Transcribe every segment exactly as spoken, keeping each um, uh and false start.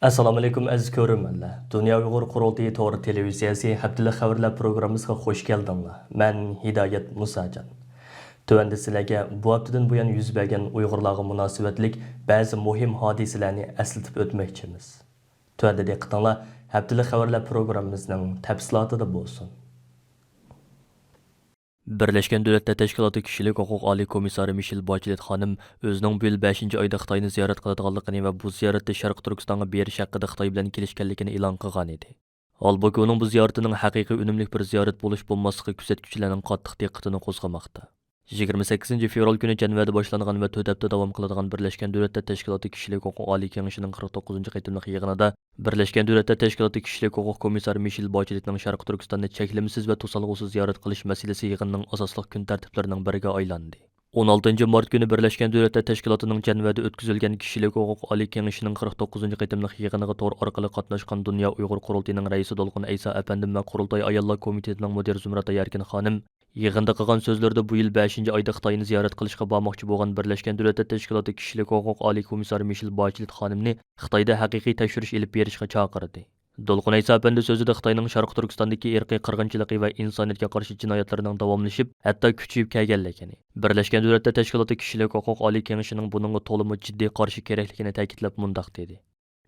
ئەسسالامۇئەلەيكۇم، ئەزىز كۆرۈرمەنلەر! دۇنيا ئۇيغۇر قۇرۇلتىيى تور تېلېۋىزىيەسى ھەپتىلىك خەۋەرلەر پروگراممىسىغا خۇش كەلدىڭلار. مەن ھىدايەت مۇساجان. تۆۋەندە سىلەرگە بۇ ھەپتىدىن بۇيان يۈز بەرگەن ئۇيغۇرلارغا مۇناسىۋەتلىك بەزى مۇھىم ھادىسىلەرنى ئەسلىتىپ ئۆتمەكچىمىز. تۆۋەندە دىققىتىڭلار ھەپتىلىك خەۋەرلەر پروگراممىمىزنىڭ تەپسىلاتىدا بولسۇن. بىرلەشكەن دۆلەتلەر تەشكىلاتى كىشىلىك ھوقۇق ئالىي كومىسسارى مىشېل باچېلېت خانىم ئۆزىنىڭ بۇ يىل بەشىنچى ئايدا خىتاينى زىيارەت قىلىدىغانلىقىنى ۋە بۇ زىيارەتتە شەرقىي تۈركىستانغا بېرىش ھەققىدە خىتاي بىلەن كېلىشكەنلىكىنى ئېلان قىلغان ئىدى. ھالبۇكى، ئۇنىڭ بۇ زىيارىتىنىڭ ھەقىقىي ئۈنۈملۈك بىر زىيارەت بولۇش بولماسلىقى كۆزەتكۈچىلەرنىڭ قاتتىق دىققىتىنى قوزغىماقتا. يىگىرمە سەككىزىنچى فېۋرال كۈنى جەنۋەدە باشلانغان ۋە تۆت ھەپتە داۋام قىلىدىغان بىرلەشكەن دۆلەتلەر تەشكىلاتى كىشىلىك ھوقۇق ئالىي كېڭىشىنىڭ قىرىق توققۇزىنچى قېتىملىق يىغىنىدا بىرلەشكەن دۆلەتلەر تەشكىلاتى كىشىلىك ھوقۇق كومىسسارى مىشېل باچېلېتنىڭ شەرقىي تۈركىستاننى چەكلىمىسىز ۋە توسالغۇسىز زىيارەت قىلىش مەسىلىسى يىغىننىڭ ئاساسلىق كۈن تەرتىپلىرىنىڭ بىرىگە ئايلاندى. ئون ئالتىنچى مارت كۈنى بىرلەشكەن دۆلەتلەر تەشكىلاتىنىڭ جەنۋەدە ئۆتكۈزۈلگەن كىشىلىك ھوقۇق ئالىي كېڭىشىنىڭ قىرىق توققۇزىنچى قېتىملىق يىغىنىغا تور ئارقىلىق قاتناشقان دۇنيا ئۇيغۇر قۇرۇلتىيىنىڭ رەئىسى دولقۇن ئەيسا ئەپەندىم ۋە قۇرۇلتاي ئاياللار كومىتېتىنىڭ مۇدىرى زۇمرەتئاي ئەركىن خانىم يىغىندا قىلغان سۆزلىرىدە، بۇ يىل بەشىنچى ئايدا خىتاينى زىيارەت قىلىشقا بارماقچى بولغان بىرلەشكەن دۆلەتلەر تەشكىلاتى كىشىلىك ھوقۇق ئالىي كومىسسارى مىشېل باچېلېت خانىمنى خىتايدا ھەقىقىي تەكشۈرۈش ئېلىپ بېرىشقا چاقىردى. دولقۇن ئەيسا ئەپەندى سۆزىدە خىتاينىڭ شەرقىي تۈركىستاندىكى ئىرقىي قىرغىنچىلىقى ۋە ئىنسانىيەتكە قارشى جىنايەتلىرىنىڭ داۋاملىشىپ، ھەتتا كۈچىيىپ كەلگەنلىكىنى، بىرلەشكەن دۆلەتلەر تەشكىلاتى كىشىلىك ھوقۇق ئالىي كېڭىشىنىڭ بۇنىڭغا تولىمۇ جىددىي قارشى كېرەكلىكىنى تەكىتلەپ مۇنداق دېدى: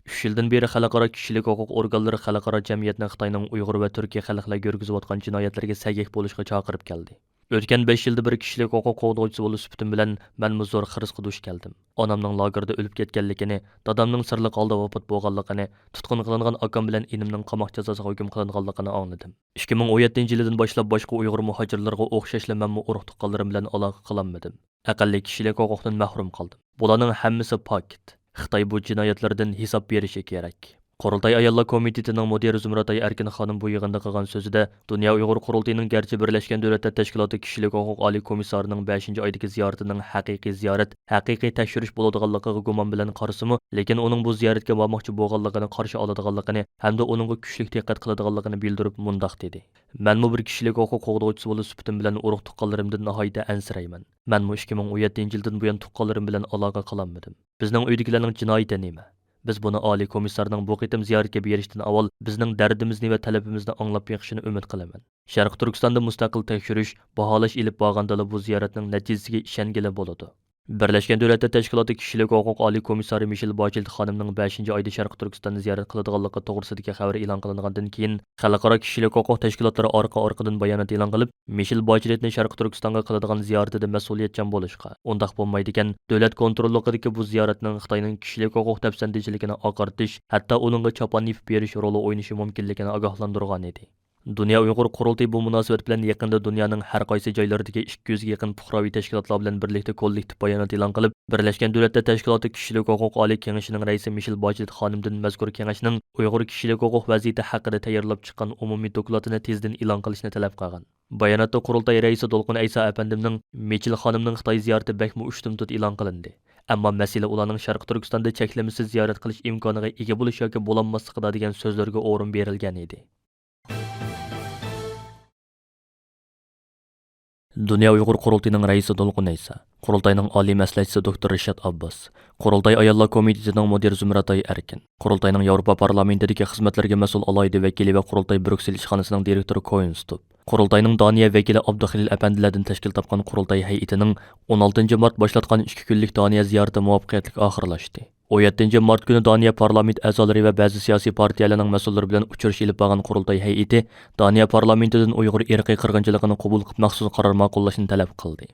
«ئۈچ يىلدىن بېرى خەلقئارا كىشىلىك ھوقۇق ئورگانلىرى خەلقئارا جەمئىيەتنى خىتاينىڭ ئۇيغۇر ۋە تۈركىي خەلقلەرگە يۈرگۈزۈۋاتقان جىنايەتلىرىگە سەگەك بولۇشقا چاقىرىپ كەلدى. ئۆتكەن بەش يىلدا بىر كىشىلىك ھوقۇق قوغدىغۇچىسى بولۇش سۈپىتىم بىلەن مەنمۇ زور خىرىسقا دۇچ كەلدىم. ئانامنىڭ لاگېردا ئۆلۈپ كەتكەنلىكىنى، دادامنىڭ سىرلىق ھالدا ۋاپات بولغانلىقىنى، تۇتقۇن قىلىنغان ئاكام بىلەن ئىنىمنىڭ قاماق جازاسىغا ھۆكۈم قىلىنغانلىقىنى ئاڭلىدىم. ئىككى مىڭ ئون يەتتىنچى يىلىدىن باشلاپ باشقا ئۇيغۇر مۇھاجىرلىرىغا ئوخشاشلا مەنمۇ ئۇرۇق تۇغقانلىرىم بىلەن ئالاقە قىلالمىدىم. ئەقەللىي كىشىلىك ھوقۇقتىن مەھرۇم قالدىم. بۇلارنىڭ ھەممىسى پاكىت. خىتاي بۇ جىنايەتلىرىدىن ھېساب بېرىشى كېرەك.» قۇرۇلتاي ئاياللار كومىتېتىنىڭ مۇدىرى زۇمرەتئاي ئەركىن خانىم بۇ يىغىندا قىلغان سۆزىدە، دۇنيا ئۇيغۇر قۇرۇلتىيىنىڭ گەرچە بىرلەشكەن دۆلەتلەر تەشكىلاتى كىشىلىك ھوقۇق ئالىي كومىسسارىنىڭ بەشىنچى ئايدىكى زىيارىتىنىڭ ھەقىقىي زىيارەت، ھەقىقىي تەكشۈرۈش بولىدىغانلىقىغا گۇمان بىلەن قارىسىمۇ، لېكىن ئۇنىڭ بۇ زىيارەتكە بارماقچى بولغانلىقىنى، قارشى ئالىدىغانلىقىنى ھەمدە ئۇنىڭغا كۈچلۈك دىققەت قىلىدىغانلىقىنى بىلدۈرۈپ مۇنداق دېدى: «مەنمۇ بىر كىشىلىك ھوقۇق قوغدىغۇچىسى بولۇش سۈپىتىم بىلەن ئۇرۇق تۇغقانلىرىمدىن ناھايىتى ئەنسىرەيمەن. مەنمۇ ئىككى مىڭ ئون يەتتىنچى يىلدىن بۇيان تۇغقانلىرىم بىلەن ئالاقە قىلالمىدىم. بىزنىڭ ئۆيدىكىلەرنىڭ جىنايىتى نېمە؟ بىز بۇنى ئالىي كومىسسارنىڭ بۇ قېتىم زىيارەتكە بېرىشتىن ئاۋۋال بىزنىڭ دەردىمىزنى ۋە تەلىپىمىزنى ئاڭلاپ بېقىشىنى ئۈمىد قىلىمەن. شەرقىي تۈركىستاندا مۇستەقىل تەكشۈرۈش، باھالاش ئېلىپ بارغاندىلا بۇ زىيارەتنىڭ نەتىجىسىگە ئىشەنگىلى بولىدۇ.» بىرلەشكەن دۆلەتلەر تەشكىلاتى كىشىلىك ھوقۇق ئالىي كومىسسارى مىشېل باچېلېت خانىمنىڭ بەشىنچى ئايدا شەرقىي تۈركىستاننى زىيارەت قىلىدىغانلىقى توغرىسىدىكى خەۋەر ئېلان قىلىنغاندىن كېيىن، خەلقئارا كىشىلىك ھوقۇق تەشكىلاتلىرى ئارقا-ئارقىدىن بايانات ئېلان قىلىپ، مىشېل باچېلېتنى شەرقىي تۈركىستانغا قىلىدىغان زىيارىتىدە مەسئۇلىيەتچان بولۇشقا، ئۇنداق بولمايدىكەن، دۆلەت كونتروللۇقىدىكى بۇ زىيارەتنىڭ خىتاينىڭ كىشىلىك ھوقۇق دەپسەندىچىلىكىنى ئاقارتىش، ھەتتا ئۇنىڭغا چاپان يېپىپ بېرىش رولى ئوينىشى مۇمكىنلىكىنى ئاگاھلاندۇرغانىدى. دۇنيا ئۇيغۇر قۇرۇلتىيى بۇ مۇناسىۋەت بىلەن يېقىندا دۇنيانىڭ ھەر قايسى جايلىرىدىكى ئىككى يۈزگە يېقىن پۇقراۋى تەشكىلاتلار بىلەن بىرلىكتە كوللېكتىپ بايانات ئېلان قىلىپ، بىرلەشكەن دۆلەتلەر تەشكىلاتى كىشىلىك ھوقۇق ئالىي كېڭىشىنىڭ رەئىسى مىشېل باچېلېت خانىمدىن مەزكۇر كېڭەشنىڭ ئۇيغۇر كىشىلىك ھوقۇق ۋەزىيىتى ھەققىدە تەييارلاپ چىققان ئومۇمىي دوكلاتىنى تېزدىن ئېلان قىلىشنى تەلەپ قىلغان. باياناتتا قۇرۇلتاي رەئىسى دولقۇن ئەيسا ئەپەندىمنىڭ مىچېل خانىمنىڭ خىتاي زىيارىتى بەكمۇ ئۇشتۇمتۇت ئېلان قىلىندى، ئەمما مەسىلە ئۇلارنىڭ شەرقىي تۈركىستاندا چەكلىمىسىز زىيارەت قىلىش ئىمكانىغا ئىگە بولۇش ياكى بولالماسلىقىدا دېگەن سۆزلەرگە ئورۇن بېرىلگەن ئىدى. دۇنيا ئۇيغۇر قۇرۇلتىيىنىڭ رەئىسى دولقۇن ئەيسا، قۇرۇلتاينىڭ ئالىي مەسلىھەتچىسى دوكتور رىشات ئابباس، قۇرۇلتاي ئاياللار كومىتېتىنىڭ مۇدىرى زۇمرەتئاي ئەركىن، قۇرۇلتاينىڭ ياۋروپا پارلامېنتىدىكى خىزمەتلەرگە مەسئۇل ئالاھىدە ۋەكىلى ۋە قۇرۇلتاي بريۇكسېل ئىشخانىسىنىڭ دىرېكتورى كوئېن ستوپ، قۇرۇلتاينىڭ دانىيە ۋەكىلى ئابدۇخېلىل ئەپەندىلەردىن تەشكىل تاپقان قۇرۇلتاي ھەيئىتىنىڭ ئون ئالتىنچى مارت باشلاتقان ئىككى كۈنلۈك دانىيە زىيارىتى مۇۋەپپەقىيەتلىك ئاخىرلاشتى. ئون يەتتىنچى مارت كۈنى دانىيە پارلامېنت ئەزالىرى ۋە بەزى سىياسىي پارتىيەلەرنىڭ مەسئۇللىرى بىلەن ئۇچرىشىش ئېلىپ بارغان قۇرۇلتاي ھەيئىتى دانىيە پارلامېنتىدىن ئۇيغۇر ئىرقىي قىرغىنچىلىقىنى قوبۇل قىلىپ مەخسۇس قارار ماقۇللاشنى تەلەپ قىلدى.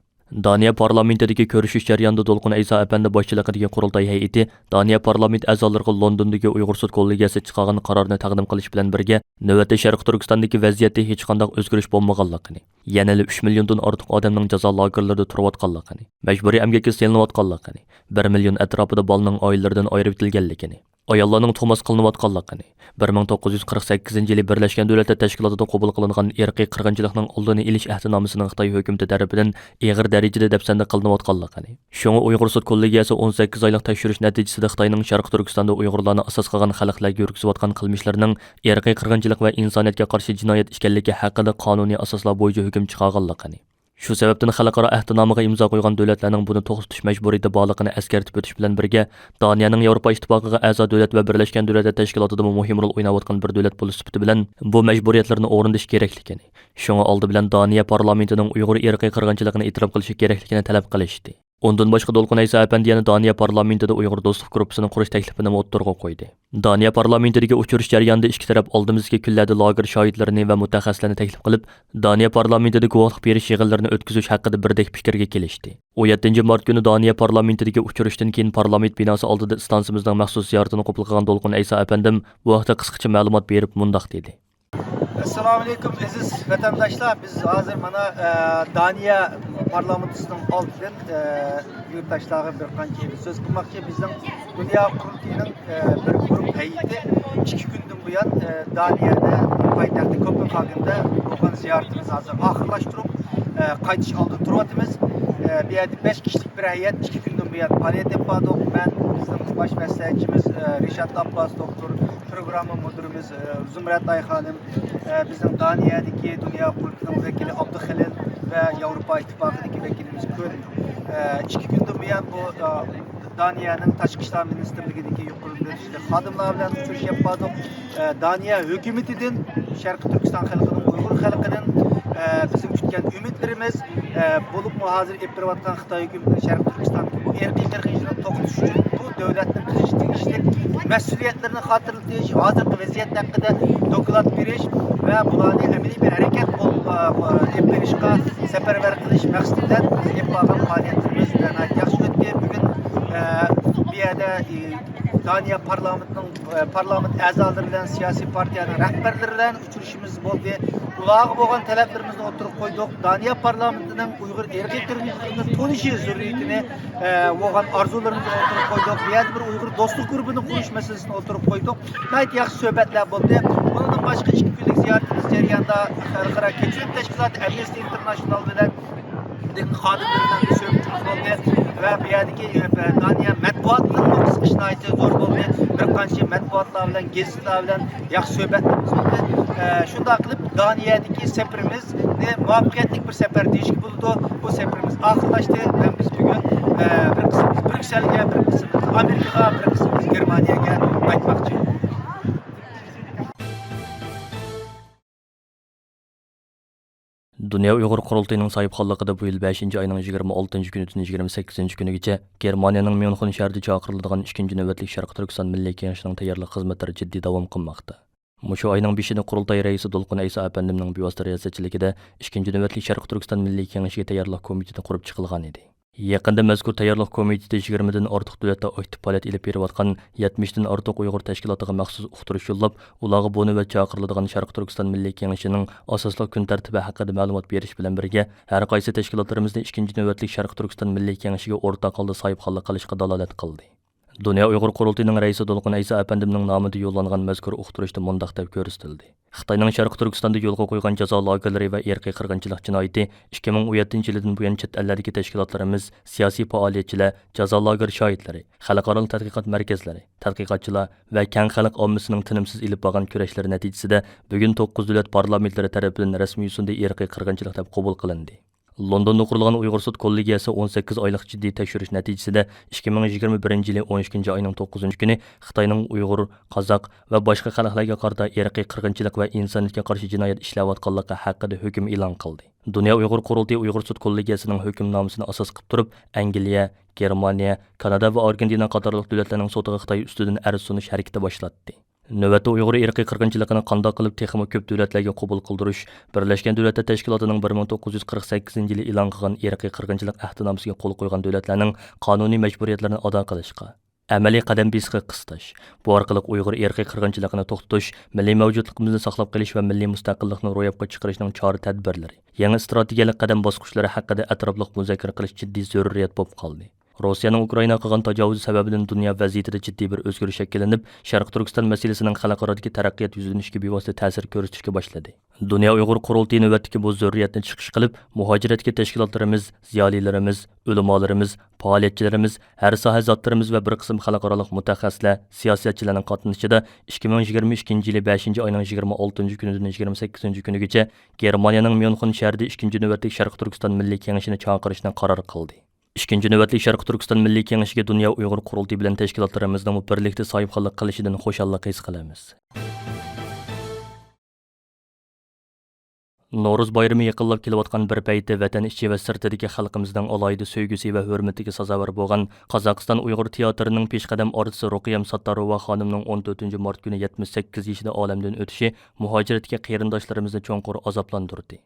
دانىيە پارلامېنتىدىكى كۆرۈشۈش جەريانىدا دولقۇن ئەيسا ئەپەندى باشچىلىقىدىكى قۇرۇلتاي ھەيئىتى دانىيە پارلامېنت ئەزالىرىغا لوندوندىكى ئۇيغۇر سوت كوللېگىيەسى چىقارغان قارارنى تەقدىم قىلىش بىلەن بىرگە، نۆۋەتتە شەرقىي تۈركىستاندىكى ۋەزىيەتتە ھېچقانداق ئۆزگىرىش بولمىغانلىقىنى، يەنىلا ئۈچ مىليوندىن ئارتۇق ئادەمنىڭ جازا لاگېرلىرىدا تۇرۇۋاتقانلىقىنى، مەجبۇرىي ئەمگەككە سېلىنىۋاتقانلىقىنى، بىر مىليون ئەتراپىدا بالىنىڭ ئائىلىلىرىدىن ئايرىۋېتىلگەنلىكىنى، ئاياللارنىڭ تۇماس قىلىنىۋاتقانلىقىنى، بىر مىڭ توققۇز يۈز قىرىق سەككىزىنچى يىلى بىرلەشكەن دۆلەتلەر تەشكىلاتىدا قوبۇل قىلىنغان ئىرقىي قىرغىنچىلىقنىڭ ئالدىنى ئېلىش ئەھدىنامىسىنىڭ خىتاي ھۆكۈمىتى تەرىپىدىن ئېغىر دەرىجىدە دەپسەندە قىلىنىۋاتقانلىقىنى، شۇڭا ئۇيغۇر سوت كوللېگىيەسى ئون سەككىز ئايلىق تەكشۈرۈش نەتىجىسىدە خىتاينىڭ شەرقىي تۈركىستاندا ئۇيغۇرلارنى ئاساس قىلغان خەلقلەرگە يۈرگۈزۈۋاتقان قىلمىشلىرىنىڭ ئىرقىي قىرغىنچىلىق ۋە ئىنسانىيەتكە قارشى جىنايەت ئىكەنلىكى ھەققىدە قانۇنىي ئاساسلار بويىچە ھۆكۈم چىقارغانلىقىنى، شۇ سەۋەبتىن خەلقئارا ئەھدىنامىغا ئىمزا قويغان دۆلەتلەرنىڭ بۇنى توختىتىش مەجبۇرىيىتى بارلىقىنى ئەسكەرتىپ ئۆتۈش بىلەن بىرگە، دانىيەنىڭ ياۋروپا ئىتتىپاقىغا ئەزا دۆلەت ۋە بىرلەشكەن دۆلەتلەر تەشكىلاتىدىمۇ مۇھىم رول ئويناۋاتقان بىر دۆلەت بولۇش سۈپىتى بىلەن بۇ مەجبۇرىيەتلىرىنى ئورۇندىشى كېرەكلىكىنى، شۇڭا ئالدى بىلەن دانىيە پارلامېنتىنىڭ ئۇيغۇر ئىرقىي قىرغىنچىلىقىنى ئېتىراپ قىلىشى كېرەكلىكىنى تەلەپ قىلىشتى. ئۇندىن باشقا، دولقۇن ئەيسا ئەپەندى يەنە دانىيە پارلامېنتىدا ئۇيغۇر دوستلۇق گۇرۇپپىسىنى قۇرۇش تەكلىپىنىمۇ ئوتتۇرىغا قويدى. دانىيە پارلامېنتىدىكى ئۇچرىشىش جەريانىدا ئىككى تەرەپ ئالدىمىزدىكى كۈنلەردە لاگېر شاھىتلىرىنى ۋە مۇتەخەسسىسلەرنى تەكلىپ قىلىپ، دانىيە پارلامېنتىدا گۇۋاھلىق بېرىش يىغىنلىرىنى ئۆتكۈزۈش ھەققىدە بىردەك پىكىرگە كېلىشتى. ئون يەتتىنچى مارت كۈنى دانىيە پارلامېنتىدىكى ئۇچرىشىشتىن كېيىن پارلامېنت بىناسى ئالدىدا ئىستانسىمىزنىڭ مەخسۇس زىيارىتىنى قوبۇل قىلغان دولقۇن ئەيسا ئەپەندىم بۇ ھەقتە قىسقىچە مەلۇمات بېرىپ مۇنداق دېدى. ئەسسالامۇئەلەيكۇم، ئەزىز ۋەتەنداشلار. بىز ھازىر مانا، ئە، دانىيە پارلامېنتىسىنىڭ ئالدىدىن، ئە، يۇرتداشلارغا بىر قانچە سۆز قىلماقچى. بىزنىڭ دۇنيا قۇرۇلتىيىنىڭ، ئە، بىر گۇرۇپ ھەيئىتى ئىككى كۈندىن بۇيان، ئە، دانىيەدە، پايتەختى كوپېنھاگېندا بولغان زىيارىتىمىزنى ھازىر ئاخىرلاشتۇرۇپ، ئە، قايتىش ئالدىدا تۇرۇۋاتىمىز. ئە، بۇ يەردە بەش كىشىلىك بىر ھەيئەت ئىككى كۈندىن بۇيان پائالىيەت ئېلىپ باردۇق. مەن، بىزنىڭ باش مەسلىھەتچىمىز، ئە، رىشات ئابباس دوكتور، پروگرامما مۇدىرىمىز، ئە، زۇمرەت ئاي خانىم، ئە، بىزنىڭ دانىيەدىكى دۇنيا قۇرۇلتىيىنىڭ ۋەكىلى ئابدۇخېلىل ۋە ياۋروپا ئىتتىپاقىدىكى ۋەكىلىمىز كۆن. ئە، ئىككى كۈندىن بۇيان بۇ، ئە، دانىيەنىڭ تاشقى ئىشلار مىنىستىرلىكىدىكى يۇقىرى دەرىجىلىك خادىملار بىلەن ئۇچرىشىپ باردۇق. ئە، دانىيە ھۆكۈمىتىدىن شەرقىي تۈركىستان خەلقىنىڭ، ئۇيغۇر خەلقىنىڭ، ئە، بىزنىڭ كۈتكەن ئۈمىدلىرىمىز، ئە، بولۇپمۇ ھازىر ئېلىپ بېرىۋاتقان خىتاي ھۆكۈمىتىنىڭ شەرقىي تۈركىستاندىكى بۇ ئىرقىي قىرغىنچىلىقنى توختىتىش ئۈچۈن بۇ دۆلەتنىڭ قىلىشى تېگىشلىك مەسئۇلىيەتلىرىنى خاتىرىلىتىش، ھازىرقى ۋەزىيەت ھەققىدە دوكلات بېرىش ۋە بۇلارنى ئەمەلىي بىر ھەرىكەت قول-، ئېلىپ بېرىشقا سەپەرۋەر قىلىش مەقسىتى بىلەن بىز ئېلىپ بارغان پائالىيەتلىرىمىز ناھايىتى ياخشى ئۆتتى. بۈگۈن، ئە، بۇ يەردە، ئى، دانىيە پارلامېنتىنىڭ، ئە، پارلامېنت ئەزالىرى بىلەن، سىياسىي پارتىيەنىڭ رەھبەرلىرى بىلەن ئۇچرىشىشىمىز بولدى. ئۇلارغا بولغان تەلەپلىرىمىزنى ئوتتۇرىغا قويدۇق. دانىيە پارلامېنتىنىڭ ئۇيغۇر ئىرقىي قىرغىنچىلىقىنى تونۇشى زۆرۈرىيىتىنى، ئە، بولغان ئارزۇلىرىمىزنى ئوتتۇرىغا قويدۇق. بۇ يەردە بىر ئۇيغۇر دوستلۇق گۇرۇپپىنى قۇرۇش مەسىلىسىنى ئوتتۇرىغا قويدۇق. ناھايىتى ياخشى سۆھبەتلەر بولدى. بۇنىڭدىن باشقا ئىككى كۈنلۈك زىيارىتىمىز جەريانىدا خەلقئارا كەچۈرۈم تەشكىلاتى ئەمنىستى ئىنتېرناشنال بىلەن خادىملىرى بىلەن سۆھبىتىمىز بولدى ۋە بۇ يەردىكى، ئە، دانىيە مەتبۇئاتىنىڭ قىزىقىشى ناھايىتى زور بولدى. بىر قانچە مەتبۇئاتلار بىلەن، گېزىتلار بىلەن ياخشى سۆھبەتلىرىمىز بولدى. ئە، شۇنداق قىلىپ دانىيەدىكى سەپىرىمىزنى مۇۋەپپەقىيەتلىك بىر سەپەر دېيىشكە بولىدۇ. بۇ سەپىرىمىز ئاخىرلاشتى ھەم بىز بۈگۈن، ئە، بىر قىسمىمىز بريۇكسېلگە، بىر قىسمىمىز ئامېرىكىغا، بىر قىسمىمىز گېرمانىيەگە قايتماقچى. دۇنيا ئۇيغۇر قۇرۇلتىيىنىڭ ساھىبخانلىقىدا بۇ يىل بەشىنچى ئاينىڭ يىگىرمە ئالتىنچى كۈنىدىن يىگىرمە سەككىزىنچى كۈنىگىچە گېرمانىيەنىڭ ميۇنخېن شەھىرىدە چاقىرىلىدىغان ئىككىنچى نۆۋەتلىك شەرقىي تۈركىستان مىللىي كېڭىشىنىڭ تەييارلىق خىزمەتلىرى جىددىي داۋام قىلماقتا. مۇشۇ ئاينىڭ بېشىدا قۇرۇلتاي رەئىسى دولقۇن ئەيسا ئەپەندىمنىڭ بىۋاسىتە رىياسەتچىلىكىدە ئىككىنچى نۆۋەتلىك شەرقىي تۈركىستان مىللىي كېڭىشىگە تەييارلىق كومىتېتى قۇرۇپ چىقىلغان ئىدى. يېقىندا مەزكۇر تەييارلىق كومىتېتى يىگىرمىدىن ئارتۇق دۆلەتتە ئاكتىپ پائالىيەت ئېلىپ بېرىۋاتقان يەتمىشتىن ئارتۇق ئۇيغۇر تەشكىلاتىغا مەخسۇس ئۇقتۇرۇش يوللاپ، ئۇلارغا بۇ نۆۋەت چاقىرىلىدىغان شەرقىي تۈركىستان مىللىي كېڭىشىنىڭ ئاساسلىق كۈن تەرتىپى ھەققىدە مەلۇمات بېرىش بىلەن بىرگە، ھەر قايسى تەشكىلاتلىرىمىزنى ئىككىنچى نۆۋەتلىك شەرقىي تۈركىستان مىللىي كېڭىشىگە ئورتاق ھالدا ساھىبخانلىق قىلىشقا دالالەت قىلدى. دۇنيا ئۇيغۇر قۇرۇلتىيىنىڭ رەئىسى دولقۇن ئەيسا ئەپەندىمنىڭ نامىدا يوللانغان مەزكۇر ئۇقتۇرۇشتا مۇنداق دەپ كۆرسىتىلدى: خىتاينىڭ شەرقىي تۈركىستاندا يولغا قويغان جازا لاگېرلىرى ۋە ئىرقىي قىرغىنچىلىق جىنايىتى ئىككى مىڭ ئون يەتتىنچى يىلىدىن بۇيان چەت ئەللەردىكى تەشكىلاتلىرىمىز، سىياسىي پائالىيەتچىلەر، جازا لاگېر شاھىتلىرى، خەلقئارالىق تەتقىقات مەركەزلىرى، تەتقىقاتچىلار ۋە كەڭ خەلق ئاممىسىنىڭ تىنىمسىز ئېلىپ بارغان كۈرەشلىرى نەتىجىسىدە بۈگۈن توققۇز دۆلەت پارلامېنتلىرى تەرىپىدىن رەسمىي يۈزىنىدە ئىرقىي قىرغىنچىلىق دەپ قوبۇل قىلىندى. لوندوندا قۇرۇلغان ئۇيغۇر سوت كوللېگىيەسى ئون سەككىز ئايلىق جىددىي تەكشۈرۈش نەتىجىسىدە، ئىككى مىڭ يىگىرمە بىرىنچى يىلى ئون ئىككىنچى ئاينىڭ توققۇزىنچى كۈنى خىتاينىڭ ئۇيغۇر، قازاق ۋە باشقا خەلقلەرگە قارىتا ئىرقىي قىرغىنچىلىق ۋە ئىنسانىيەتكە قارشى جىنايەت ئىشلەۋاتقانلىقى ھەققىدە ھۆكۈم ئېلان قىلدى. دۇنيا ئۇيغۇر قۇرۇلتىيى ئۇيغۇر سوت كوللېگىيەسىنىڭ ھۆكۈمنامىسىنى ئاساس قىلىپ تۇرۇپ، ئەنگلىيە، گېرمانىيە، كانادا ۋە ئارگېنتىنا قاتارلىق دۆلەتلەرنىڭ سوتىغا خىتاي ئۈستىدىن ئەرز سۇنۇش ھەرىكىتى باشلاتتى. نۆۋەتتە ئۇيغۇر ئىرقىي قىرغىنچىلىقىنى قانداق قىلىپ تېخىمۇ كۆپ دۆلەتلەرگە قوبۇل قىلدۇرۇش، بىرلەشكەن دۆلەتلەر تەشكىلاتىنىڭ بىر مىڭ توققۇز يۈز قىرىق سەككىزىنچى يىلى ئېلان قىلغان ئىرقىي قىرغىنچىلىق ئەھدىنامىسىگە قول قويغان دۆلەتلەرنىڭ قانۇنىي مەجبۇرىيەتلىرىنى ئادا قىلىشقا، ئەمەلىي قەدەم بېسىقى قىستاش، بۇ ئارقىلىق ئۇيغۇر ئىرقىي قىرغىنچىلىقىنى توختىتىش، مىللىي مەۋجۇتلۇقىمىزنى ساقلاپ قېلىش ۋە مىللىي مۇستەقىللىقنى روياپقا چىقىرىشنىڭ چارە تەدبىرلىرى، يېڭى ئىستراتېگىيەلىك قەدەم باسقۇچلىرى ھەققىدە ئەتراپلىق مۇزاكىرە قىلىش جىددىي زۆرۈرىيەت بولۇپ قالدى. روسىيەنىڭ ئۇكرائىناغا قىلغان تاجاۋۇزى سەۋەبىدىن دۇنيا ۋەزىيىتىدە جىددىي بىر ئۆزگىرىش شەكىللىنىپ، شەرقىي تۈركىستان مەسىلىسىنىڭ خەلقئارادىكى تەرەققىيات يۈزلىنىشىگە بىۋاسىتە تەسىر كۆرسىتىشكە باشلىدى. دۇنيا ئۇيغۇر قۇرۇلتىيى نۆۋەتتىكى بۇ زۆرۈرىيەتنى چىقىش قىلىپ، مۇھاجىرەتكە تەشكىلاتلىرىمىز، زىيالىيلىرىمىز، ئۆلىمالىرىمىز، پائالىيەتچىلىرىمىز، ھەر ساھە زاتلىرىمىز ۋە بىر قىسىم خەلقئارالىق مۇتەخەسسىسلەر، سىياسەتچىلەرنىڭ قاتنىشىشىدا ئىككى مىڭ يىگىرمە ئىككىنچى يىلى بەشىنچى ئاينىڭ يىگىرمە ئالتىنچى كۈنىدىن يىگىرمە سەككىزىنچى كۈنىگىچە گېرمانىيەنىڭ ميۇنخېن شەھىرىدە ئىككىنچى نۆۋەتلىك شەرقىي تۈركىستان مىللىي كېڭىشىنى چاقىرىشنى قارار قىلدى. ئىككىنچى نۆۋەتلىك شەرقىي تۈركىستان مىللىي كېڭىشىگە دۇنيا ئۇيغۇر قۇرۇلتىيى بىلەن تەشكىلاتلىرىمىزنىڭمۇ بىرلىكتە ساھىبخانلىق قىلىشىدىن خۇشاللىق ھېس قىلىمىز. نورۇز بايرىمى يېقىنلاپ كېلىۋاتقان بىر پەيتتە، ۋەتەن ئىچى ۋە سىرتىدىكى خەلقىمىزنىڭ ئالاھىدە سۆيگۈسى ۋە ھۆرمىتىگە سازاۋەر بولغان قازاقىستان ئۇيغۇر تىياتىرىنىڭ پېشقەدەم ئارتىسى رۇقىيەم ساتتاروۋا خانىمنىڭ ئون تۆتىنچى مارت كۈنى يەتمىش سەككىز يېشىدا ئالەمدىن ئۆتۈشى مۇھاجىرەتتىكى قېرىنداشلىرىمىزنى چوڭقۇر ئازابلاندۇردى.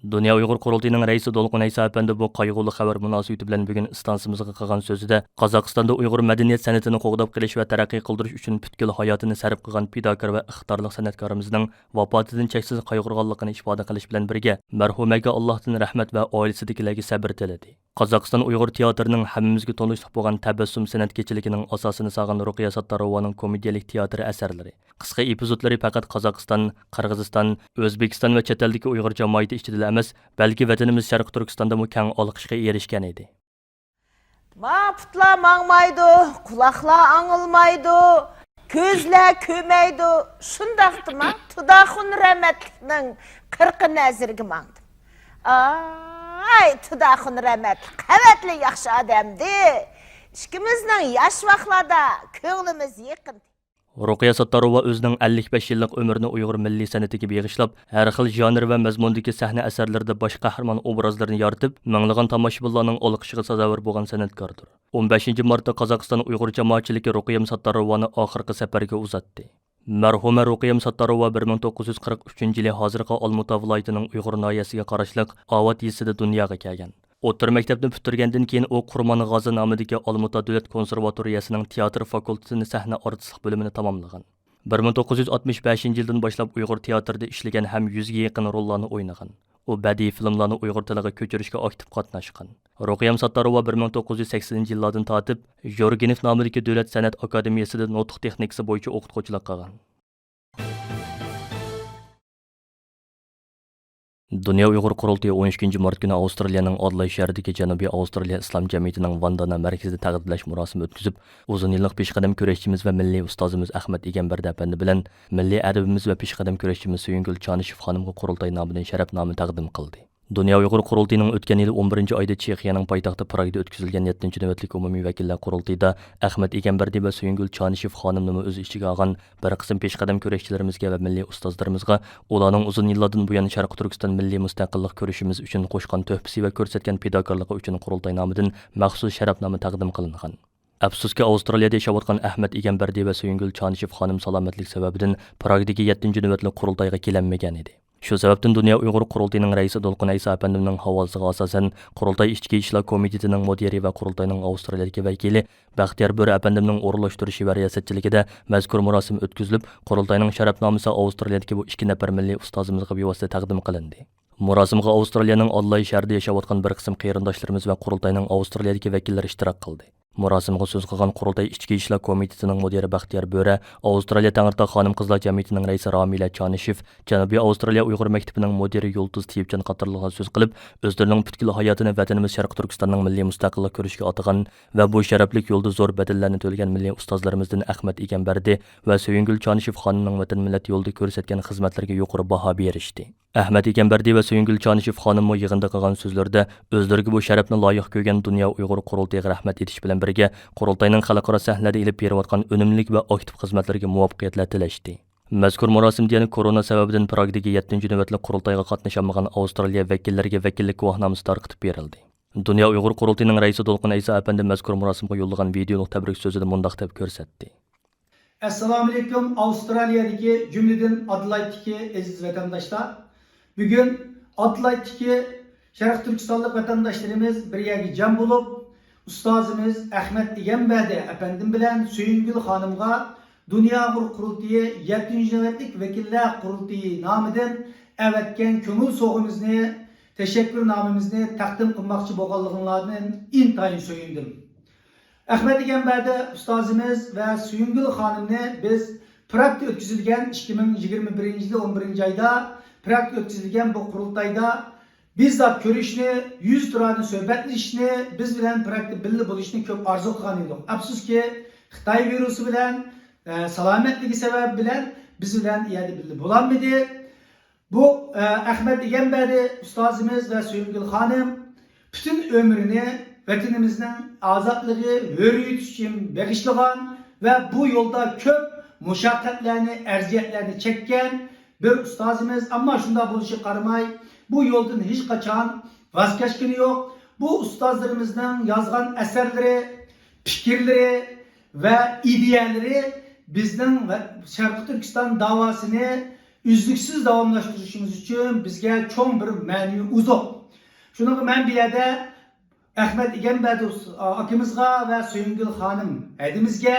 دۇنيا ئۇيغۇر قۇرۇلتىيىنىڭ رەئىسى دولقۇن ئەيسا ئەپەندى بۇ قايغۇلۇق خەۋەر مۇناسىۋىتى بىلەن بۈگۈن ئىستانسىمىزغا قىلغان سۆزىدە، قازاقىستاندا ئۇيغۇر مەدەنىيەت سەنئىتىنى قوغداپ قېلىش ۋە تەرەققىي قىلدۇرۇش ئۈچۈن پۈتكۈل ھاياتىنى سەرپ قىلغان پىداكار ۋە ئىقتىدارلىق سەنئەتكارىمىزنىڭ ۋاپاتىدىن چەكسىز قايغۇرغانلىقىنى ئىپادە قىلىش بىلەن بىرگە، مەرھۇمەگە ئاللاھتىن رەھمەت ۋە ئائىلىسىدىكىلەرگە سەبىر تىلىدى. قازاقىستان ئۇيغۇر تىياتىرىنىڭ ھەممىمىزگە تونۇشلۇق بولغان تەبەسسۇم سەنئەت كېچىلىكىنىڭ ئاساسىنى سالغان رۇقىيە ساتتاروۋانىڭ كومېدىيەلىك تىياتىر ئەسەرلىرى، قىسقا ئېپىزودلىرى پەقەت قازاقىستان، قىرغىزىستان، ئۆزبېكىستان ۋە چەت ئەلدىكى ئۇيغۇر جامائىتى ئىچىدىلا ئەمەس، بەلكى ۋەتىنىمىز شەرقىي تۈركىستاندىمۇ كەڭ ئالقىشقا ئېرىشكەن ئىدى. ما پۇتلار ماڭمايدۇ، قۇلاقلار ئاڭلىمايدۇ، كۆزلەر كۆرمەيدۇ. شۇنداقتىما تۇداخۇن رەھمەتلىكنىڭ قىرقىنى نەزىرگە ماڭدىم. ئاي، تۇداخۇن رەھمەتلىك قەۋەتلىك ياخشى ئادەمدى. ئىككىمىزنىڭ ياش ۋاقلاردا كۆڭلىمىز يېقىن. رۇقىيە ساتتاروۋا ئۆزىنىڭ ئەللىك بەش يىللىق ئۆمرىنى ئۇيغۇر مىللىي سەنئىتىگە بېغىشلاپ، ھەر خىل ژانىر ۋە مەزمۇندىكى سەھنە ئەسەرلىرىدە باش قەھرىمان ئوبرازلىرىنى يارىتىپ، مىڭلىغان تاماشىبىنلارنىڭ ئالقىشىغا سازاۋەر بولغان سەنئەتكاردۇر. ئون بەشىنچى مارتتا قازاقىستان ئۇيغۇر جامائەتچىلىكى رۇقىيەم ساتتاروۋانى ئاخىرقى سەپەرگە ئۇزاتتى. مەرھۇمە رۇقىيەم ساتتاروۋا بىر مىڭ توققۇز يۈز قىرىق ئۈچىنچى يىلى ھازىرقى ئالمۇتا ۋىلايىتىنىڭ ئۇيغۇر ناھىيەسىگە قاراشلىق ئاۋات يېزىسىدا دۇنياغا كەلگەن. ئوتتۇرا مەكتەپنى پۈتتۈرگەندىن كېيىن ئۇ قۇرمانغازى نامىدىكى ئالمۇتا دۆلەت كونسېرۋاتورىيەسىنىڭ تىياتىر فاكۇلتېتىنى سەھنە ئارتىسلىق بۆلۈمىنى تاماملىغان. بىر مىڭ توققۇز يۈز ئاتمىش بەشىنچى يىلدىن باشلاپ ئۇيغۇر تىياتىرىدا ئىشلىگەن ھەم يۈزگە يېقىن روللارنى ئوينىغان. ئۇ بەدىئىي فىلىملارنى ئۇيغۇر تىلىغا كۆچۈرۈشكە ئاكتىپ قاتناشقان. رۇقىيەم ساتتاروۋا بىر مىڭ توققۇز يۈز سەكسىنىنچى يىللاردىن تارتىپ ژورگىنېف نامىدىكى دۆلەت سەنئەت ئاكادېمىيەسىدە نۇتۇق تېخنىكىسى بويىچە ئوقۇتقۇچىلىق قىلغان. دۇنيا ئۇيغۇر قۇرۇلتىيى ئون ئىككىنچى مارت كۈنى ئاۋسترالىيەنىڭ ئادېلايد شەھىرىدىكى جەنۇبىي ئاۋسترالىيە ئىسلام جەمئىيىتىنىڭ ۋاندانا مەركىزىدە تەبرىكلەش مۇراسىمى ئۆتكۈزۈپ، ئۇزۇن يىللىق پېشقەدەم كۈرەشچىمىز ۋە مىللىي ئۇستازىمىز ئەخمەت ئىگەمبەردى ئەپەندى بىلەن مىللىي ئەدىبىمىز ۋە پېشقەدەم كۈرەشچىمىز سۆيۈنگۈل چانىشېف خانىمغا قۇرۇلتاي نامىدىن شەرەپنامە تەقدىم قىلدى. دۇنيا ئۇيغۇر قۇرۇلتىيىنىڭ ئۆتكەن يىلى ئون بىرىنچى ئايدا چېخىيەنىڭ پايتەختى پراگدا ئۆتكۈزۈلگەن يەتتىنچى نۆۋەتلىك ئومۇمىي ۋەكىللەر قۇرۇلتىيىدا ئەخمەت ئىگەمبەردى ۋە سۆيۈنگۈل چانىشېف خانىمنىمۇ ئۆز ئىچىگە ئالغان بىر قىسىم پېشقەدەم كۈرەشچىلىرىمىزگە ۋە مىللىي ئۇستازلىرىمىزغا ئۇلارنىڭ ئۇزۇن يىللاردىن بۇيان شەرقىي تۈركىستان مىللىي مۇستەقىللىق كۈرىشىمىز ئۈچۈن قوشقان تۆھپىسى ۋە كۆرسەتكەن پىداكارلىقى ئۈچۈن قۇرۇلتاي نامىدىن مەخسۇس شەرەپنامە تەقدىم قىلىنغان. ئەپسۇسكى، ئاۋسترالىيەدە ياشاۋاتقان ئەخمەت ئىگەمبەردى ۋە سۆيۈنگۈل چانىشېف خانىم سالامەتلىك سەۋەبىدىن پراگدىكى يەتتىنچى نۆۋەتلىك قۇرۇلتايغا كېلەلمىگەنىدى. شۇ سەۋەبتىن دۇنيا ئۇيغۇر قۇرۇلتىيىنىڭ رەئىسى دولقۇن ئەيسا ئەپەندىمنىڭ ھاۋالىسىغا ئاساسەن، قۇرۇلتاي ئىچكى ئىشلار كومىتېتىنىڭ مۇدىرى ۋە قۇرۇلتاينىڭ ئاۋسترالىيەدىكى ۋەكىلى بەختىيار بۆرە ئەپەندىمنىڭ ئورۇنلاشتۇرۇشى ۋە رىياسەتچىلىكىدە مەزكۇر مۇراسىم ئۆتكۈزۈلۈپ، قۇرۇلتاينىڭ شەرەپنامىسى ئاۋسترالىيەدىكى بۇ ئىككى نەپەر مىللىي ئۇستازىمىزغا بىۋاسىتە تەقدىم قىلىندى. مۇراسىمغا ئاۋسترالىيەنىڭ ئادېلايد شەھىرىدە ياشاۋاتقان بىر قىسىم قېرىنداشلىرىمىز ۋە قۇرۇلتاينىڭ ئاۋسترالىيەدىكى ۋەكىللىرى ئىشتىراك قىلدى. مۇراسىمغا سۆز قىلغان قۇرۇلتاي ئىچكى ئىشلار كومىتېتىنىڭ مۇدىرى بەختىيار بۆرە، ئاۋسترالىيە تەڭرىتاغ خانىم-قىزلار جەمئىيىتىنىڭ رەئىسى رامىلە چانىشېف، جەنۇبىي ئاۋسترالىيە ئۇيغۇر مەكتىپىنىڭ مۇدىرى يۇلتۇز تېيىپجان قاتارلىقلار سۆز قىلىپ، ئۆزلىرىنىڭ پۈتكۈل ھاياتىنى ۋەتىنىمىز شەرقىي تۈركىستاننىڭ مىللىي مۇستەقىللىق كۈرىشىگە ئاتىغان ۋە بۇ شەرەپلىك يولدا زور بەدەللەرنى تۆلىگەن مىللىي ئۇستازلىرىمىزدىن ئەخمەت ئىگەمبەردى ۋە سۆيۈنگۈل چانىشېف خانىمنىڭ ۋەتەن مىللەت يولىدا كۆرسەتكەن خىزمەتلىرىگە يۇقىرى باھا بېرىشتى. ئەخمەت ئىگەمبەردى ۋە سۆيۈنگۈل چانىشېف خانىممۇ يىغىندا قىلغان سۆزلىرىدە، ئۆزلىرىگە بۇ شەرەپنى لايىق كۆرگەن دۇنيا ئۇيغۇر قۇرۇلتىيىغا رەھمەت ئېيتىش بىلەن بىرگە، قۇرۇلتاينىڭ خەلقئارا سەھنىلەردە ئېلىپ بېرىۋاتقان ئۈنۈملۈك ۋە ئاكتىپ خىزمەتلىرىگە مۇۋەپپەقىيەتلەر تىلەشتى. مەزكۇر مۇراسىمدا يەنە كورونا سەۋەبىدىن پراگدىكى يەتتىنچى نۆۋەتلىك قۇرۇلتايغا قاتنىشالمىغان ئاۋسترالىيە ۋەكىللىرىگە ۋەكىللىك گۇۋاھنامىسى تارقىتىپ بېرىلدى. دۇنيا ئۇيغۇر قۇرۇلتىيىنىڭ رەئىسى دولقۇن ئەيسا ئەپەندى مەزكۇر مۇراسىمغا يوللىغان ۋىدېئولۇق تەبرىك سۆزىدە مۇنداق دەپ كۆرسەتتى. ئەسسالامۇئەلەيكۇم، ئاۋسترالىيەدىكى، جۈملىدىن ئادېلايدتىكى ئەزىز ۋەتەنداشلار. بۈگۈن ئادېلايدتىكى شەرقىي تۈركىستانلىق ۋەتەنداشلىرىمىز بىر يەرگە جەم بولۇپ، ئۇستازىمىز ئەخمەت ئىگەمبەردى ئەپەندىم بىلەن سۆيۈنگۈل خانىمغا دۇنيا ئۇيغۇر قۇرۇلتىيى يەتتىنچى نۆۋەتلىك ۋەكىللەر قۇرۇلتىيى نامىدىن ئەۋەتكەن كۆڭۈل سوۋغىمىزنى، تەشەككۈرنامىمىزنى تەقدىم قىلماقچى بولغانلىقىڭلاردىن ئىنتايىن سۆيۈندۈم. ئەخمەت ئىگەمبەردى ئۇستازىمىز ۋە سۆيۈنگۈل خانىمنى بىز پراگدا ئۆتكۈزۈلگەن، ئىككى مىڭ يىگىرمە بىرىنچى يىلى ئون بىرىنچى ئايدا پراگدا ئۆتكۈزۈلگەن بۇ قۇرۇلتايدا بىززات كۆرۈشنى، يۈزتۇرانە سۆھبەتلىشىشنى، بىز بىلەن پراگدا بىللە بولۇشنى كۆپ ئارزۇ قىلغان ئىدۇق. ئەپسۇسكى، خىتاي ۋىرۇسى بىلەن، ئە، سالامەتلىكى سەۋەبى بىلەن بىز بىلەن ئۇ يەردە بىللە بولالمىدى. بۇ، ئە، ئەخمەت ئىگەمبەردى ئۇستازىمىز ۋە سۆيۈنگۈل خانىم پۈتۈن ئۆمرىنى ۋەتىنىمىزنىڭ ئازادلىقى، ھۆرىيىتى ئۈچۈن بېغىشلىغان ۋە بۇ يولدا كۆپ مۇشەققەتلەرنى، ئەزىيەتلەرنى چەككەن بىر ئۇستازىمىز. ئەمما شۇنداق بولۇشىغا قارىماي، بۇ يولدىن ھېچقاچان ۋاز كەچكىنى يوق. بۇ ئۇستازلىرىمىزنىڭ يازغان ئەسەرلىرى، پىكىرلىرى ۋە ئىدىيەلىرى بىزنىڭ ۋە شەرقىي تۈركىستان داۋاسىنى ئۈزلۈكسىز داۋاملاشتۇرۇشىمىز ئۈچۈن بىزگە چوڭ بىر مەنىۋى ئوزۇق. شۇنىڭغا مەن بۇ يەردە ئەخمەت ئىگەمبەردى ئاكىمىزغا ۋە سۆيۈنگۈل خانىم ھەدىمىزگە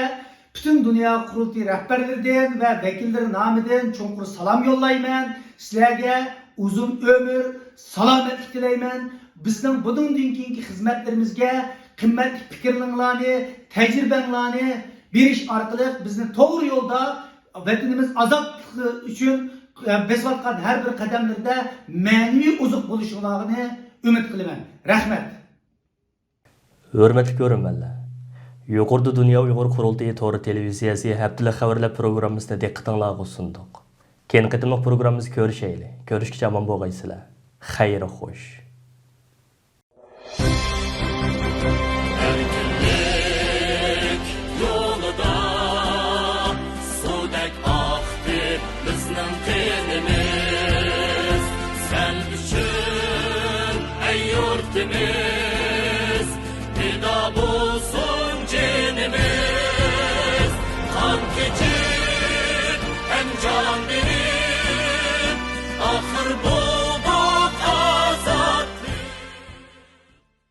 پۈتۈن دۇنيا قۇرۇلتىيى رەھبەرلىرىدىن ۋە ۋەكىللىرى نامىدىن چوڭقۇر سالام يوللايمەن. سىلەرگە ئۇزۇن ئۆمۈر، سالامەتلىك تىلەيمەن. بىزنىڭ بۇنىڭدىن كېيىنكى خىزمەتلىرىمىزگە قىممەتلىك پىكىرلىرىڭلارنى، تەجرىبەڭلارنى بېرىش ئارقىلىق بىزنى توغرا يولدا، ۋەتىنىمىز ئازادلىقى ئۈچۈن، ئە، بېسىۋاتقان ھەر بىر قەدەملىرىدە مەنىۋى ئوزۇق بولۇشۇڭلارنى ئۈمىد قىلىمەن. رەھمەت. ھۆرمەتلىك كۆرۈرمەنلەر! يۇقىرىدا دۇنيا ئۇيغۇر قۇرۇلتىيى تور تېلېۋىزىيەسى ھەپتىلىك خەۋەرلەر پروگراممىسىنى دىققىتىڭلارغا سۇندۇق. كېيىنكى قېتىملىق پروگراممىمىزدا كۆرۈشەيلى. كۆرۈشكىچە ئامان بولغايسىلەر. خەير خوش. ئەركىنلىك يولىدا سۇدەك ئاقتى بىزنىڭ قېنىمىز. سەن ئۈچۈن، ئەي يۇرتىمىز.